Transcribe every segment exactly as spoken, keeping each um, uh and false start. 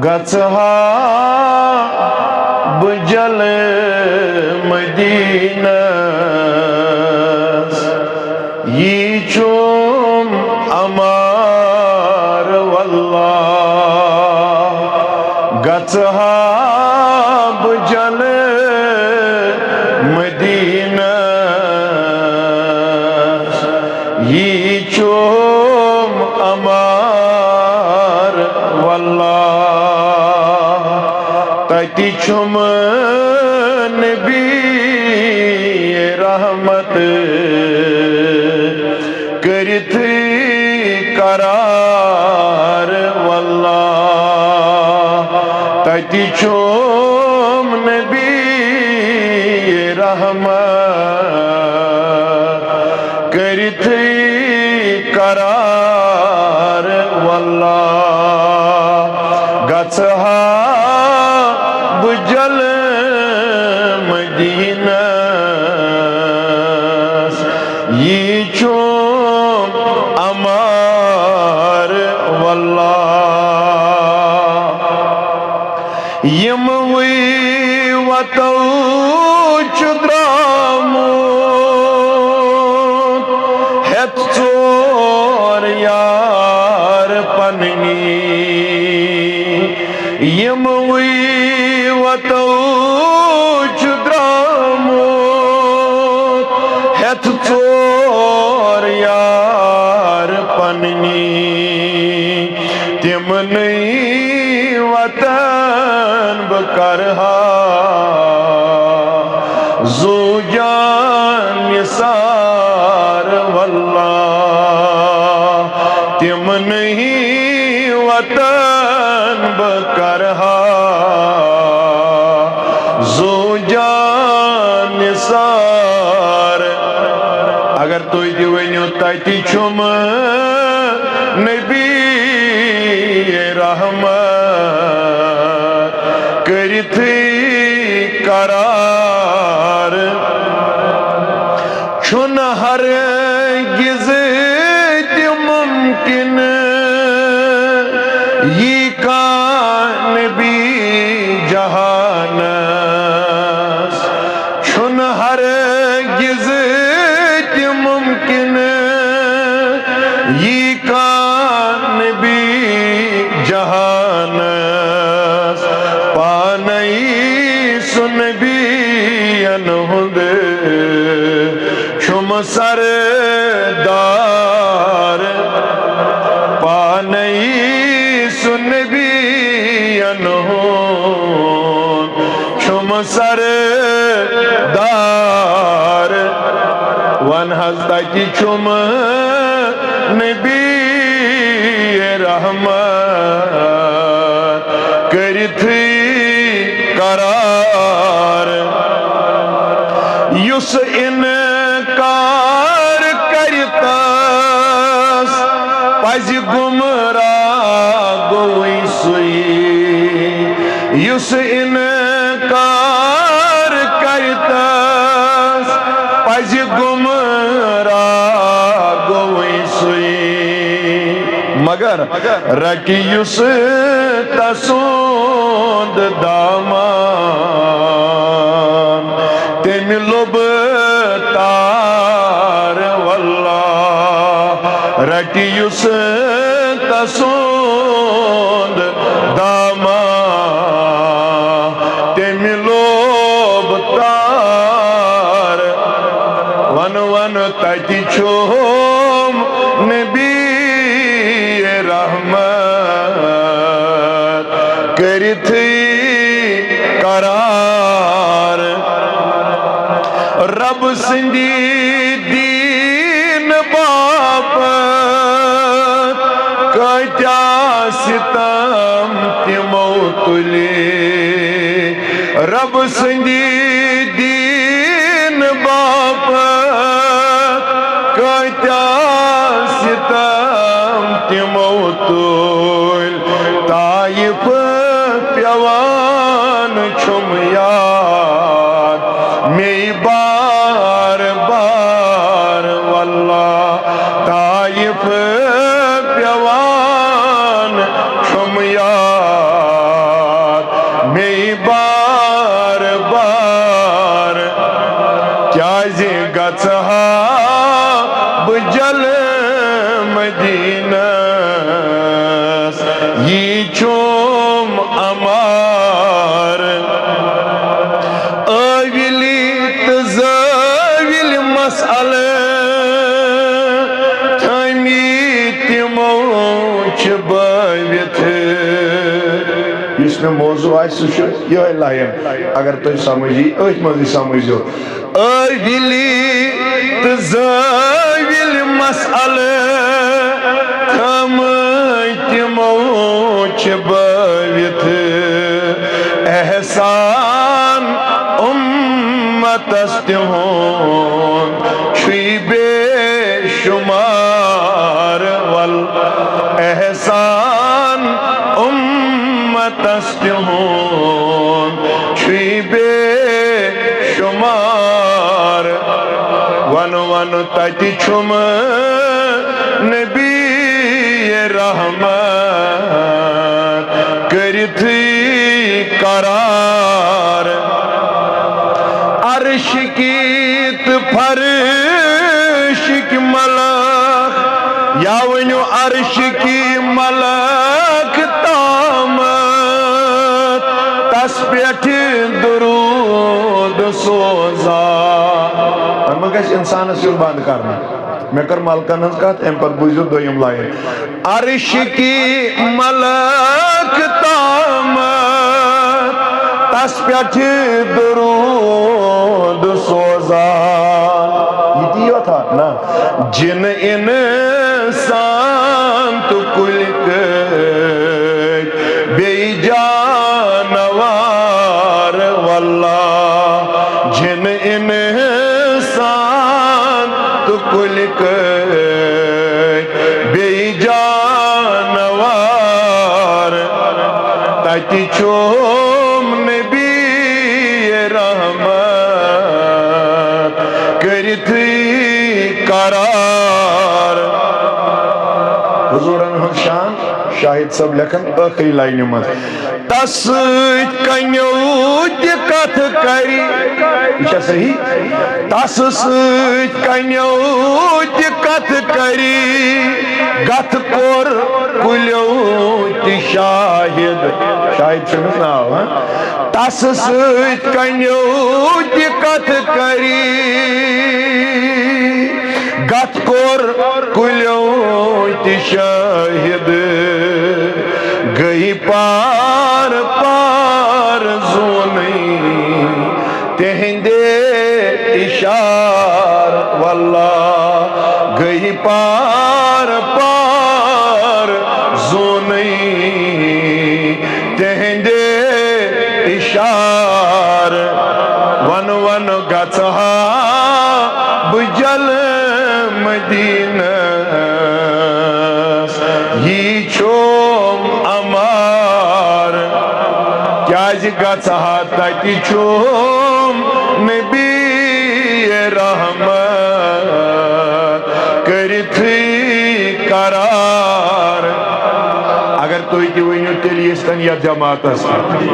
گژھٕ ہا بہٕ جلہٕ مدیٖنس، یی چھُم امار واللہ۔ گژھٕ ہا بہٕ جلہٕ مدیٖنس، یی چھُم امار واللہ۔ تتہِ چھُم نبی رحمت کٔرِتھٕے قرار واللہ۔ تتہِ چھُم نبی رحمت کٔرِتھٕے قرار واللہ۔ گژھٕ ہا بہٕ جلہٕ مدیٖنس، یی چھُم امار واللہ۔ یِموٕے وتو چھُ درٛامُت ہٮ۪تھ ژور یار پننی۔ یِموٕے وتو چھُ درٛامُت ہٮ۪تھ ژور یار پننی۔ تِمنٕے وتن بہٕ کرٕ ہا زُو جان نثار واللہ۔ تِمنٕے وتن بہٕ کرٕ ہا زُو جان نثار۔ اگر تُہۍ تہِ ؤنِو، تتہِ چھُم نبی رحمت کٔرِتھٕے قرار۔ چھُنہٕ ہرگز تہِ ممکن یی کانٛہہ نبی جہانس۔ چھُنہٕ ہرگز تہِ ممکن یی کانٛہہ نبی جہانس۔ پانے سُہ نبین ہُنٛد چھُم سردار۔ پانے سُہ نبین ہُنٛد چھُم سردار۔ ون حض، تتہِ چھُم نبی رحمت کٔرِتھٕے قرار۔ یُس انکار کرِ، تس پزِ گمراہ گوٚوٕے سُے۔ یُس انکار کرِ، تس پزِ گمراہ گوٚوٕے سُے۔ مگر رٹہِ یُس تسُنٛد دامان، تٔمۍ لوٚب تار واللہ۔ رٹہِ یُس تسُنٛد دامان، تٔمۍ لوٚب تار۔ ون ون تتہِ چھُم نبی رحمت کٔرِتھٕے قرار۔ رب سٕنٛدِ دیٖن باپتھ کۭتیٛاہ ستم تِمو تُلہِ۔ رب سٕنٛدِ دیٖن باپتھ کۭتیٛاہ ستم تِمو تُلۍ۔ طائف پٮ۪وان چھُم یاد مے بار بار واللہ۔ طائف پٮ۪وان چھُم یاد۔ گژھٕ ہا بہٕ جل مدینس، یی چھُم امار۔ ٲوِلی تہٕ زٲوِلۍ مسئلہٕ تھٲمی تِمو چھِ بٲوِتھ۔ یُس مےٚ موضوع آسہِ، سُہ چھُ یِہوٚے line۔ اگر تُہۍ سمجھ یی، أتھۍ منٛزٕے سمجھزیو۔ ٲوِلی تہٕ زٲوِلۍ مسئلہٕ تھٲمٕتۍ تِمو چھِ بٲوِتھ۔ احسان اُمتس تِہُنٛد چھُے بے شمار۔ ول احسان اُمتس تِہُنٛد چھُے بے شمار۔ وَن وَن تَتہِ چھُم نبی رحمت کٔرِتھٕے قرار۔ عرشکی تہٕ فرشٕکۍ ملک، یا ؤنِو عرشکی ملک تامَتھ، تس پٮ۪ٹھ درود سوزان۔ وۄنۍ ما گژھِ انسانس یُن بند کرنہٕ؟ مےٚ کٔر ملکن ہٕنٛز کتھ، امہِ پتہٕ بوٗزِو دوٚیِم line۔ عرشکی ملک تامَتھ، تس پٮ۪ٹھ درود سوزان۔ یہِ تی یوت ہا؟ نہ۔ جِن انسان تہٕ کُلۍ کٔٹۍ بیٚیہِ جانوار۔ واللہ، جِن انسان تہٕ کُلۍ کٔٹۍ بیٚیہِ جانوار۔ تَتہِ چھُم نبی رحمت کٔرِتھٕے قرار۔ حضوٗرن ہُنٛد شان، شاہد صٲب لیکھن ٲخری لاینہِ منٛز۔ تس سۭتۍ کنیو تہِ کتھ کرِ۔ یہِ چھا صحیح؟ تس سۭتۍ کنیو تہِ کتھ کرِ، گتھ کوٚر کُلیو تہِ شاہد۔ شاہد چھُ أمِس ناو، ہاں؟ تس سۭتۍ کنیو تہِ کتھ کرِ، گتھ کوٚر کُلیو تہِ شٲہد۔ گٔے پار پار زوٗنٕے تِہنٛدے اِشار۔ واللہ، گٔے پار پار زوٗنٕے تِہنٛدے اِشار۔ وَن وَن گژھٕ ہا بہٕ جل مدینس، یی چھُم امار۔ کیازِ گژھٕ ہا تَتہِ چھُم نبی رحمت کٔرِتھٕے قرار۔ اگر تُہۍ تہِ ؤنِو، تیٚلہِ یِستن یتھ جماعتس،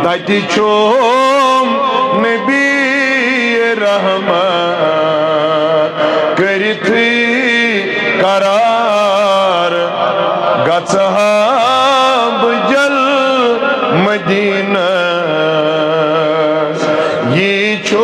تَتہِ چھُم نبی رحمت کٔرِتھٕے قرار۔ گژھٕ ہا بہٕ جل مدینس، یی چھُ